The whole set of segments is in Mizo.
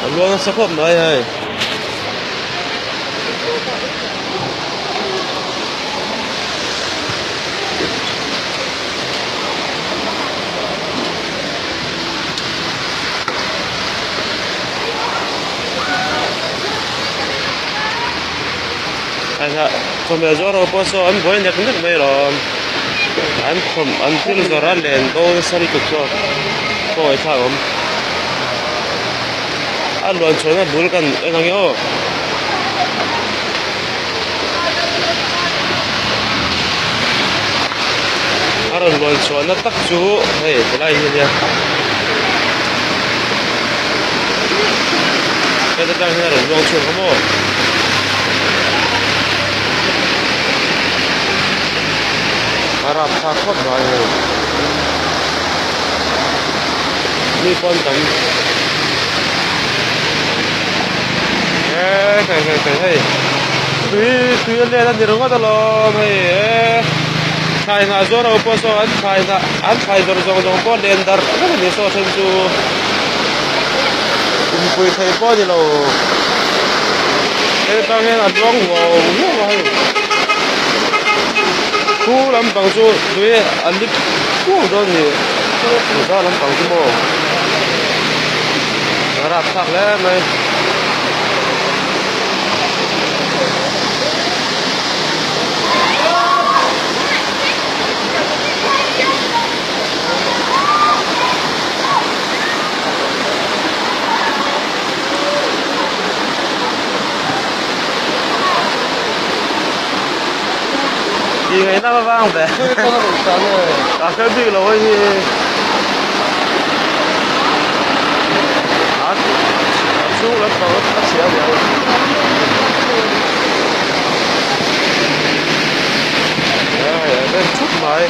A luang nasa khawp mai hei. Chawhmeh zawr ho pawh saw an buai nek nek mai alawm an khawm an thil zawrh a len bo nasa lutuk zawk pawh ngaihthlak a awm a luan chhuahna bul kan en ang e aw. A rawn luan chhuahna tak chu hei helai hi a nia heta tang hian a rawn luang chhuak a maw. A rapthlak khawp mai hei mi pawn tam eee hei hei hei hei tui tui a let a ni ringawt alawm hei eee thlai hnah zawr ho pawh saw an thlai hnah an thlai zawrh zawng zawng pawh len darh vek a ni saw then chu inpui theih pawh a ni lo hei tang hian a luang huau huau a hei khu lampang chu tui a lip kuau dawn a ni za lampang chu maw a rapthlak hle mai. Tih ngaihna va vang ve a hre bik lo hei hi a chhung lampang a chhia a ni ang hei a rem thup mai.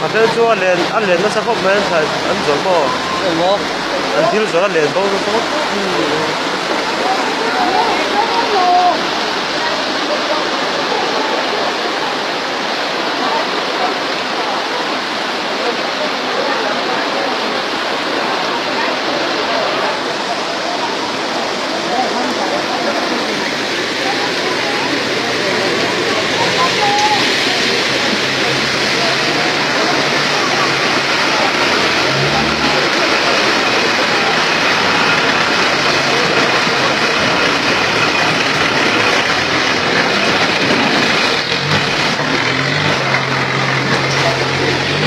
A then chu a len a len nasa khawp mai an thlai an zawrh maw an thil zawrh a len bo nasa khawp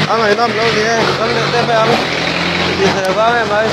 A ngaihnawm lo ni e, kan leh te mai ang tih theih avang em mai.